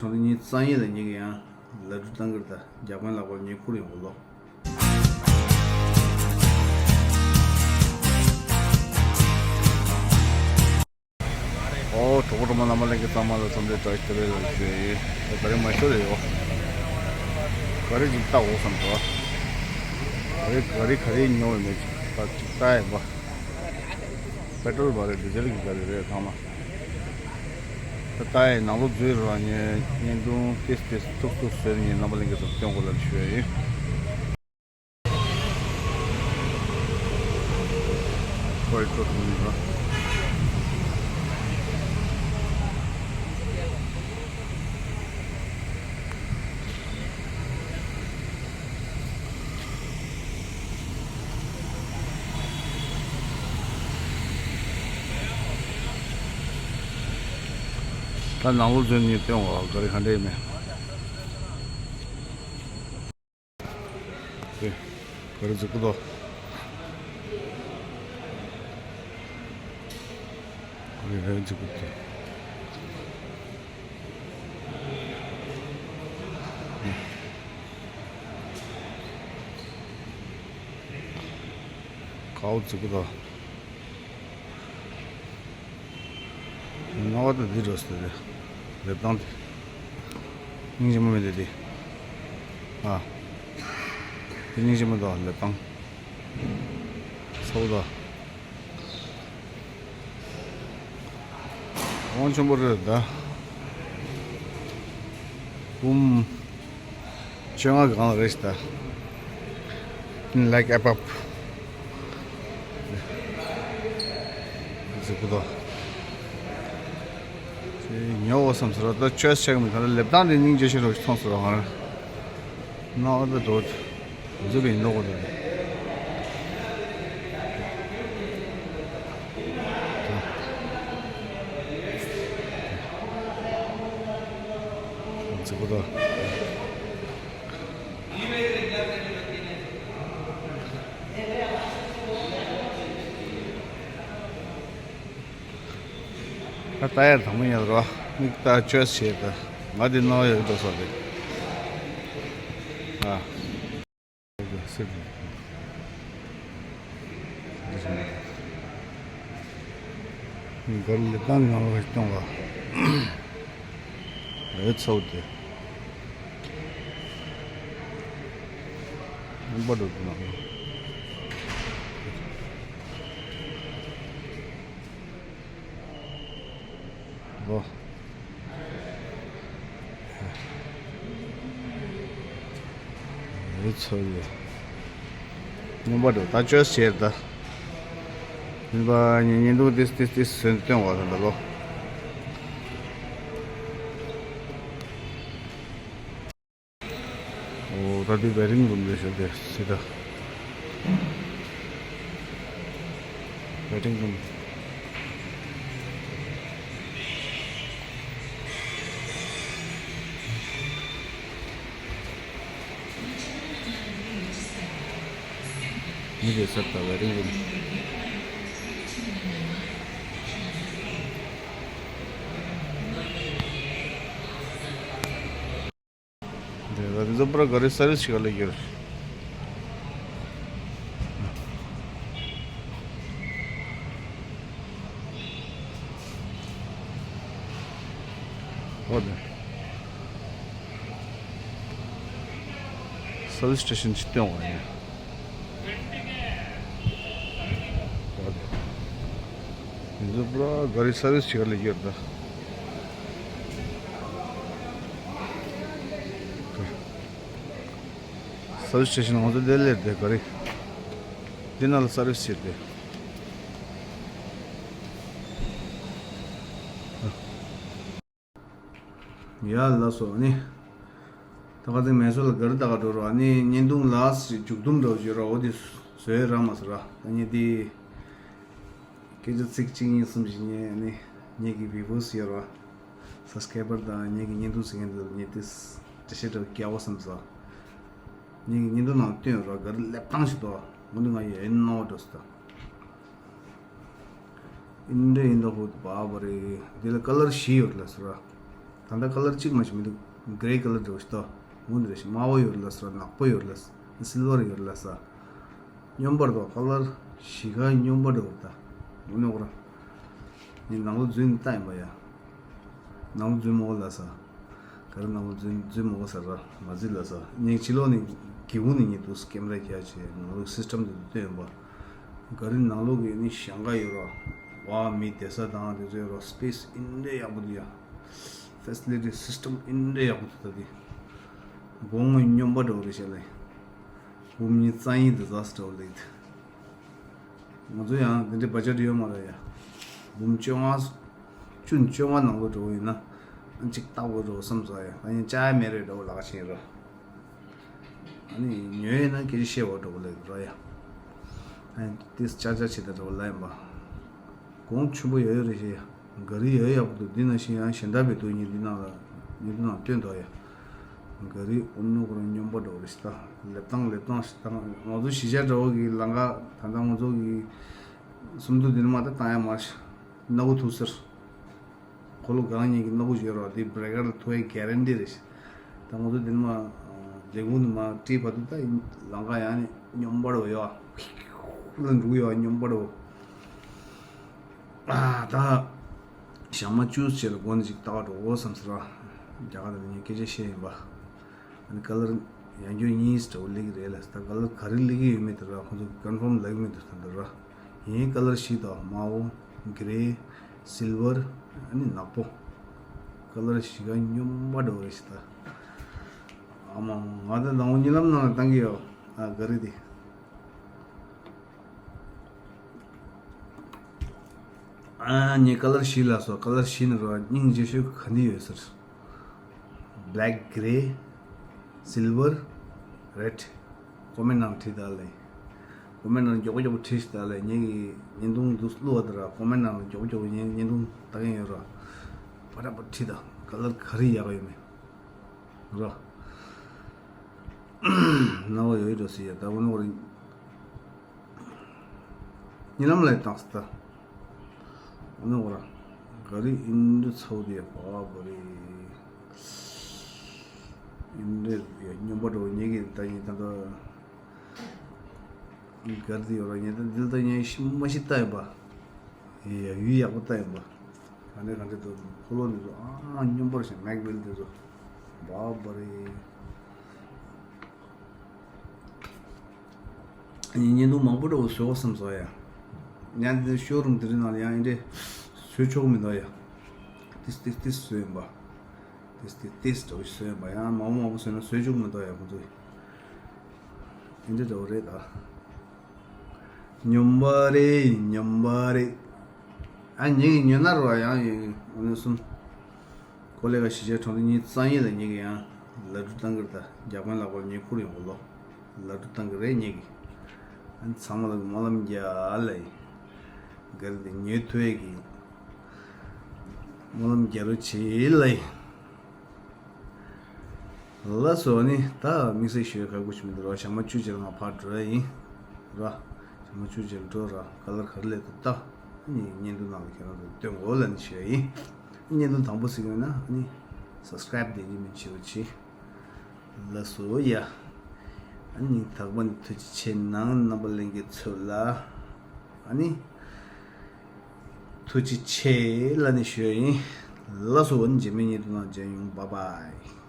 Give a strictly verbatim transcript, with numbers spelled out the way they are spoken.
ཚོང་འདི་ཉིད་གཙང་ཡིན་ལ་ཉིད་ཀྱི་ཡང་ལ་གྲུ་བཏང་གིར་ད་རྒྱ་དཔོན་ལག་པར་ཉིད་བསྐུར་ཡོང་གི་ལོ། ཨོ་གྲོགས་པོ་གྲོགས་མོ་རྣམ་པ་ལྷན་རྒྱས་ཚང་མ་ལ་འཚམས་འདྲི་བཀྲ་ཤིས་བདེ་ལེགས་ལ་ཞུ་ཡི། ད་རེས་མ་ཤོར་ཡོད། ག་རེ་ཅིག་བལྟ་འོ་བསམ་འདུག་ག་རེ་ག་རེ་ག་རེ་ཉོ་བའི་མེད་ཅིག་ད་ཅིག་བལྟ་ཡིན་པ། པེ་ཊོལ་བ་རེད། ཌི་ཟེལ་གྱི་ག་རེ་རེད་ཚང་མ། ད་ལྟ་ཡི་ནང་ལོགས་འཛུལ་རོགས་ཉེ་བརྙན་ཐུང་ཏིས་ཏིས་ཐུག་ཐུག་བཟོས་ནས་རྣམ་པ་ལྷན་རྒྱས་ཚོར་སྟོན་དགོས་ལབ་ཞུ་ཡ་ཡིན། ཁོའི་ཁྲོད་དུ་མི་འགྲོ། ད་ནང་ལོགས་འཛུལ་ནས་སྟོན་འོ་ག་རེ་ག་འདྲ་ཡིན་མིན། དེ་ག་རེ་འཛུགས་ཀྱི་འདུག་ག་རེ་ག་རེ་འཛུགས་ཀྱི་འདུག་གའུ་འཛུགས་ཀྱི་འདུག་སྣང་བ་དང་འདི་འདྲ་ཟེར་རེད། ལེབ་སྟངས་དེ། སྙིང་རྗེ་མོ་མི་འདུག་དེ། ཨ། དེ་སྙིང་རྗེ་མོ་འདུག་ལེབ་སྟངས། ཚ་བོ་འདུག་དབང་ཆེན་པོ་རེད་ད། འབུམ་བཅོ་ལྔ་གི་སྒང་ལ་རེད་ཤག་ད། Like above. འཛུགས་པོ་དང་། དེ་ཉོ་བ་བསམ་ཟེར་བ་ད་ཆོས་ཆགས་མི་ཐང་ལ་ལེབ་སྟངས་དེ་སྙིང་རྗེ་ཤེས་རོགས་ཤིག་མཐོང་ཟེར་བ་ང་རང་། ནོ་ཨ་ད་འགྲོ། འཛུགས་པའི་ནོ་གོ་ད། འཛུགས་པོ་དང་། ད་ལྟ་ཡར་དང་པོ་ཡར་རོ། མིག་ལྟ་ཆོས་བྱེད་ད། ང་འདི་ནང་ཡོད་འགྲོ་ས་རེད། ཨ། སེ་འདི། འདི་གར་ལེ་ཏང་ནང་ལ་སྟོང་བ། ཨེ་ཚོགས་ཏེ། ཨེ་འབའ་འགྲོ་དུ་ནང་ལ། ལོ། ཨེ་ཚོགས་ཡོད། ཨེ་འབའ་འགྲོ་ད་ཆོས་བྱེད་ད། ཨེ་འབའ་ཉིན་ཉིན་འདུག་ཏིས་ཏིས་ཏིས་ཟེར་སྟོན་བ་དང་ད་ལོ། ཨོ་ད་འདི་ཝེ་ཊིང་རུམ་རེད་ཤག་དེ་སི་ད། ཝེ་ཊིང་རུམ། མི་རེ་ས་ད་ཝེ་ཊིང་རུམ། འདི་ལ་འདི་ཚོ་པུ་ར་ག་རེ་སར་བིས་བྱེད་ག་ལ་ཡོད། ཨོ་དེ། སར་བིས་སི་ཊེ་ཤན་ཅིག་སྟོན་བ་ཡིན། འདི་པུ་ར་ག་རེ་སར་བིས་བྱེད་ག་ལ་ཡོད་ད། སར་བིས་སི་ཊེ་ཤན་ང་ཚོ་འདི་ལས་དེ་ག་རེ། འདི་ནང་ལ་སར་བིས་བྱེད་དེ། ཡ་ལགས་སོ་ཨ་ནི། ད་ག་ཚོད་མེ་སོ་ལ་ག་རེ་ད་ག་འགྲོ་རོགས་ཨ་ནི་བརྙན་ཐུང་ལ་མཇུག་སྡོམ་འདྲ་བོ་བརྗོད་རོགས་འོ་དེ་བཟོས་ར་མ་ཟེར་ར་ད་ནི་དེ། སྐད་ཆ་ཚིག་གཅིག་གཉིས་གསུམ་ཞིག་ངས་ནི་ངེད་ཀྱི་བི་ཝར་སི་ཡོད་ར། སབ་སི་ཀ་རའི་བར་དང་ངེད་ཀྱི་བརྙན་ཐུང་ཟེར་མཁན་འདི་ལ་ངས་དེ་འགྲེལ་བཤད་འདྲ་བོ་རྒྱག་འོ་བསམ་ས། ངེད་ཀྱི་བརྙན་ཐུང་ནང་བཏོན་ཡོད་ར་ག་རེ་ལེབ་བཏང་ཞིག་འདུག་འོ་འདི་ང་ཡི་ཨེ་ནོ་འགྲོ་སི་ད། ཨིན་འདྲ་ཨིན་འདྲ་ཧུད་བ་བ་རེད། འདི་ལ་ཀ་ལར་བཞི་ཡོད་ལ་ཟེར་བ། ད་ལྟ་ཁ་ལར་གཅིག་མ་ཞིག་མི་འདུག་གྷི་རེ་ཁ་ལར་འདྲ་བོ་ཞིག་འདུག་འོ་འདི་རེད་ཤག་དམར་པོ་ཡོད་རེད་ལབ་ས་རེད། ནག་པོ་ཡོད་རེད་ལབ་ས་རེད། སིལ་ཝར་ཡོད་རེད་ལབ་ས་རེད། སྙོམས་པ་འདྲ་བོ། ཁ་ལར་བཞི་ཀ་སྙོམས་པ་འདྲ་བོ་རེད་ད། འོ་ནོ་གོ་ར། ངས་ནང་ལོགས་འཛུལ་ནས་བལྟས་ཡིན་པ་ཡ། ནང་ལོགས་འཛུལ་མ་དགོས་ལབ་ས། ག་རེ་ནང་ལོགས་འཛུལ་འཛུལ་མ་དགོས་ཟེར་ར། མ་འཛུལ་ལབ་ས། ངས་ཕྱི་ལོགས་ནས་སྒེའུ་ཁུང་ནས་ངས་འདུག་སེ་ཀེམ་ར་རྒྱག་བྱས་ནང་ལོགས་སིས་ཊམ་དེ་ཚོ་བསྟན་ཡོད་པ། ག་རེ་ནང་ལོགས་ཀྱི་ནི་ཞེང་ཁ་ཡོད་ར། ཝ། མི་བསྡད་ས་དང་དེ་ཚོ་ཡོད་ར། སི་པེ་སི་ཨིན་འདྲ་ཡག་པོ་འདུག་ཡ། ཕེ་སི་ལི་ཊི་སིས་ཊམ་ཨིན་འདྲ་ཡག་པོ་འདུག་ད་དེ། སྒོ་ང་སྙོམས་པ་འདྲ་བོ་རེད་ཤག་ལེ། འབུམ་གཉིས་རྩ་གཉིས་དེ་ཛ་སི་ཊར་ལེགས། ང་ཚོ་ཡང་དེ་འདྲའི་བ་ཇེཊ་ཡོད་མ་རེད་ཡ། འབུམ་བཅོ་ལྔ། བཅུ་བཅོ་ལྔ་ནང་ལོགས་འགྲོ་གི་ཡིན་ན། ཨ་གཅིག་ལྟ་དགོས་འགྲོ་བསམ་སོང་ཡ། ད་ཡང་བཅའ་ཡ་མེད་རེད་འདྲ་བོ་ལག་ཆེན་རོ། ཨ་ནི་ཉོས་ཡིན་ན་སྐད་ཆ་བཤད་འོ་འགྲོ་གི་ལེགས་རོ་ཡ། ཨ་ནི་ཏིས་ཅག་ཅག་བྱེད་ད་འགྲོ་གི་ལ་ཡིན་པ། གོང་ཆེན་པོ་ཡོད་ཡོད་རེད་ཤེ་ཡ། གྷ་རི་ཡོད་ཡག་པོ་འདུག་འདི་ནང་བཞིན་ཡང་གཞན་དག་པའི་འདུག་ཉིན་འདི་ནང་ལ་ཉིན་འདི་ནང་སྟོན་ཐོག་ཡ། གྷ་རི་ཨུ་ནུ་ཁོ་རང་སྙོམས་པོ་འདྲ་བོ་རེད་ཤག་ད་ལེབ་སྟངས་ལེབ་སྟངས་ཤིག་ད་ང་ཚོ་གཞིས་ཆགས་འདྲ་བོ་གི་ལམ་ཁ་ད་ལྟ་ང་ཚོ་གི་སུམ་མདོ་འདི་ནས་མར་ད་བཏང་ཡ་མ་རེད། སྣ་ཁུག་ཐུག་ཟེར། འཁོར་ལོ་སྒང་གཉིས་ཀྱི་སྣ་ཁུག་ཡོད་རོགས་དེ་བྷི་རེ་ཀར་ལ་ཐུག་ཡ་གྷ་རན་ཊི་རེད་ཤག་ད་ང་ཚོ་འདི་ནས་མར་ལས་ཁུངས་ནས་མར་ཁྲིད་བར་དུ་ད་ལམ་ཁ་ཡང་ནས་སྙོམས་པོ་འདྲ་བོ་ཡོད་ཨ། ལ་འགྲོ་གི་ཡོད་ཨ་སྙོམས་པོ་འདྲ་བོ། ཨ་ད། ཞག་མ་བཅུ་ཕྱེད་ལ་སྒོ་ནས་ཅིག་ལྟ་བ་འགྲོ་འོ་བསམ་ཟེར་བ། རྒྱ་གར་ལ་ངས་སྐད་ཆ་བཤད་ཡིན་པ། ཨ་ནི་ཀ་ལར་ཡང་བསྐྱར་གཉིས་འདྲ་བོ་སླེབས་ཀྱི་རེད་ལ། ད་ཀ་ལར་ག་རེ་སླེབས་ཀྱི་ཡོད་མེད་དེ་ར་ཁོང་ཚོ་ཀོན་ཕོམ་ལབ་ཀྱི་མི་འདུག་ད་འདི་ར། ཡིན་ཀ་ལར་བཞི་དང་དམར་པོ། གྷི་རེ། སིལ་ཝར། ཨ་ནི་ནག་པོ། ཀ་ལར་བཞི་ཀ་སྙོམས་པོ་འདྲ་བོ་རེད་ཤག་ད། ཨ་མ་ང་ད་ནང་པ་གཉིད་ལམ་ནང་ལ་བཏང་གི་ཡོད། ཨ་གྷ་རི་དེ། ཨ་ངས་ཀ་ལར་བཞི་ལ་སོ་ཀ་ལར་བཞི་ནི་རོ་སྙིང་རྗེ་ཤོས་ག་འདི་ཡོད་ཟེར། Black, grey, silver, red. ཀོ་མེན་ནང་བྲིས་ད་ལེ། ཀོ་མེན་ནང་མགྱོགས་པོ་མགྱོགས་པོ་བྲིས་ཤིག་ད་ལེ། ངེད་ཀྱི་བརྙན་ཐུང་འདུག་བླུགས་པ་དེ་ར་ཀོ་མེན་ནང་མགྱོགས་པོ་མགྱོགས་པོ་ངས་བརྙན་ཐུང་ལྟ་གིན་ཡོད་ར། པ་ར་པ་བྲིས་ད་ཀ་ལར་ག་རེ་ཡག་ཡོད་མེད་ར། ན་བ་ཡོད་འགྲོ་སི་ཡ་ད་བོ་ནོ་ར། ཉི་ལམ་ལ་བཏང་སྟ། ཨ་ནི་འོ་ར། ག་རེ་ཨིན་འདྲ་ཚོགས་དེ་བ་བ་རེ། ཨིན་འདྲ་ཡ་སྙོམས་པོ་འགྲོ་ཉེ་གི་ད་ཡིན་ད་ད། གར་དེ་ཡོད་ར་ཉེ་ད་འདི་ལ་ད་ཉེ་ཤི་མ་ཤི་ལྟ་ཡིན་པ། ཡ་ཡུལ་ཡག་པོ་ལྟ་ཡིན་པ། ག་འདྲ་ག་འདྲ་འདུག་འཁོར་ལོ་འདི་ཚོ་ཨ་སྙོམས་པོར་ཞིག་མེག་བིལ་འདི་ཚོ། བ་བ་རེ། ཨ་ནི་བརྙན་ཐུང་མང་པོ་འདྲ་བོ་བཟོ་བསམ་སོང་ཡ། ཡང་འདི་ཤོ་རུམ་དེ་རིང་ནང་ལ་ཡང་འདི་འདྲ་བཟོ་ཆོག་མི་འདུག་ཡ། ཏིས་ཏིས་ཏིས་བཟོས་ཡིན་པ། ཏིས་ཏིས་ཏིས་འདྲ་བོ་ཞིག་བཟོས་ཡིན་པ། ཡང་མང་པོ་མང་པོ་བཟོས་ན་བཟོ་ཆོག་མི་འདུག་ཡ་ཁོང་ཚོས། འདི་འདྲ་འདྲ་བོ་རེད་ད། སྙོམས་པ་རེད། སྙོམས་པ་རེད། ཨ་ཉིན་གྱི་ཉོན་ན་རོ་ཡང་ཡོད་ཡོད་གསུམ། ཀོ་ལེ་ག་གཞིས་ཆགས་གྲོང་སྡེ་གཉིས་རྩ་གཉིས་ལ་ཉེ་གི་ཡང་ལ་གྲུ་བཏང་གི་རེད་ད། རྒྱ་དཔོན་ལགས་པར་ཉེ་ཁུར་ཡོང་གི་ལོ། ལ་གྲུ་བཏང་གི་རེད་ཉེ་གི། ཨ་ཚང་མ་ལ་སྨོན་ལམ་རྒྱག་ལ་ཡིན། ག་རེ་དེ་ཉོས་ཐུབ་ཡས་ཀྱི་སྨོན་ལམ་རྒྱག་རོགས་བྱེད་ལ་ཡིན། ལགས་སོ་ནི་ད་དམིགས་བསལ་ཞུ་ཡས་ག་གུ་ཞིག་མི་འདུག་ར། ཞག་མ་བཅུ་རྗེས་ལ་ང་ཕར་འགྲོ་ཡ་ཡིན་ར། ཞག་མ་བཅུ་རྗེས་ལ་འགྲོ་ར། ག་ལར་ག་རེ་ལས་འདུག་ད། ཨ་ནི་བརྙན་ཐུང་ནང་ལ་ཁྱེད་རང་ཚོ་སྟོན་དགོས་ལབ་ནས་ཞུ་ཡ་ཡིན། བརྙན་ཐུང་དང་པོ་གཟིགས་ཡོང་ན་ཨ་ནི་སབ་སི་ཀ་རེབ་དེ་ཉིན་མིན་བྱེད་རོགས་བྱེད། ལགས་སོ་ཡ། ཨ་ནི་དག་པ་ནི་ཐུགས་རྗེ་ཆེ་གནང་རྣམ་པ་ལྷན་རྒྱས་ཚོ་ལ། ཨ་ནི་ཐུགས་རྗེ་ཆེ་ལབ་ནས་ཞུ་ཡ་ཡིན། ལགས་སོ། ཨ་ནི་རྗེས་མའི་བརྙན་ཐུང་ནང་མཇལ་ཡོང་། བཱའི་བཱའི།